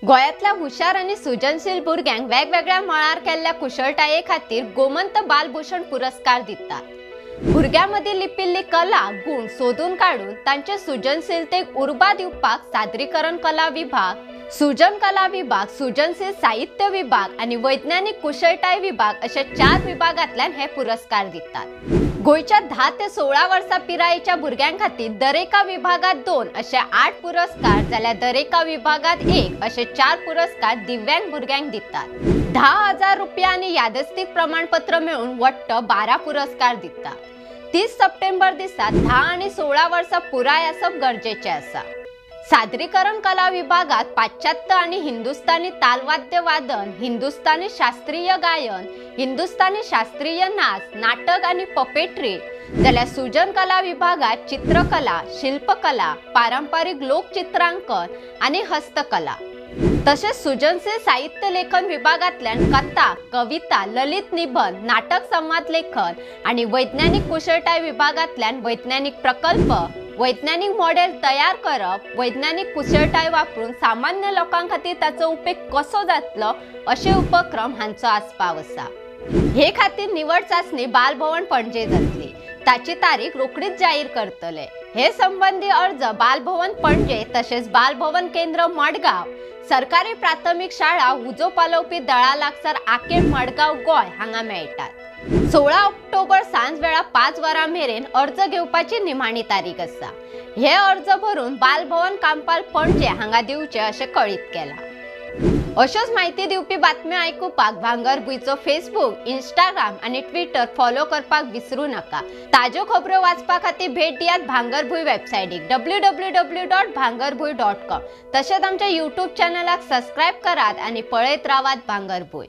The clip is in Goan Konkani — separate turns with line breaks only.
गोंयांतल्या हुशार आनी सृजनशील भुरग्यांक वेगवेगळ्या मळार केल्ल्या कुशळटाये खातीर गोमंत बालभूषण पुरस्कार दितात. भुरग्यां मदीं लिपिल्ली कला गुण सोदून काडून तांचे सृजनशीलतेक उर्बा दिवपाक सादरीकरण कला विभाग, सृजन कला विभाग, सृजनशील साहित्य विभाग आनी वैज्ञानिक कुशळटाय विभाग अशे 4 विभागांतल्यान हे पुरस्कार दितात. गोंयच्या 10 ते 16 वर्सां पिरायेच्या भुरग्यां खातीर दरेका विभागात 2 अशे 8 पुरस्कार जाल्यार दरेका विभागात 1 अशे 4 पुरस्कार दिव्यांग भुरग्यांक दितात. 10,000 रुपया आनी यादस्तीक प्रमाणपत्र मेळून वट्ट 12 पुरस्कार दितात. 30 सप्टेंबर दिसा 10 आनी 16 वर्सां पुराय आसप गरजेचें आसा. सादरीकरण कला विभागात पाश्चात्य आनी हिंदुस्तानी तालवाद्य वादन, हिंदुस्तानी शास्त्रीय गायन, हिंदुस्तानी शास्त्रीय नाच, नाटक आनी पपेट्री जाल्यार सृजन कला विभागात चित्रकला, शिल्पकला, पारंपरिक लोकचित्रांकन आनी हस्तकला. तशेंच सृजनशील साहित्य लेखन विभागांतल्यान कथा, कविता, ललित निबंध, नाटक संवाद लेखन आनी वैज्ञानिक कुशळटाय विभागांतल्यान वैज्ञानिक प्रकल्प, वैज्ञानिक मॉडेल तयार करप, वैज्ञानिक कुशळटाय वापरून सामान्य लोकां खातीर ताचो उपेग कसो जातलो अशे उपक्रम हांचो आस्पाव आसा. हे खातीर निवड चांचणी बालभवन पणजे जातली. ताची तारीख रोखडीच जाहीर करतले. हे संबंधी अर्ज बालभवन पणजे तशेंच बालभवन केंद्र मडगांव, सरकारी प्राथमिक शाळा उजो पालोवपी दळा लागसार आकेम मडगांव गोंय हांगा मेळटात. 16 ऑक्टोबर सांजवेळा 5 वरां मेरेन अर्ज घेवपाची निमाणी तारीख आसा. हे अर्ज भरून बालभवन कांपाल पणजे हांगा दिवचे अशें कळीत केलां. अश्योच म्हायती दिवपी बातम्यो आयकुपाक भांगरभूंयचो फेसबूक, इंस्टाग्राम आनी ट्विटर फॉलो करपाक विसरू नाका. ताज्यो खबरो वाचपा खातीर भेट दियात भांगरभूंय वेबसायटीक www.bhangarbhuy.com. तशेंच आमच्या यूट्यूब चॅनलाक सबस्क्रायब करात आनी पळयत रावात भांगरभूंय.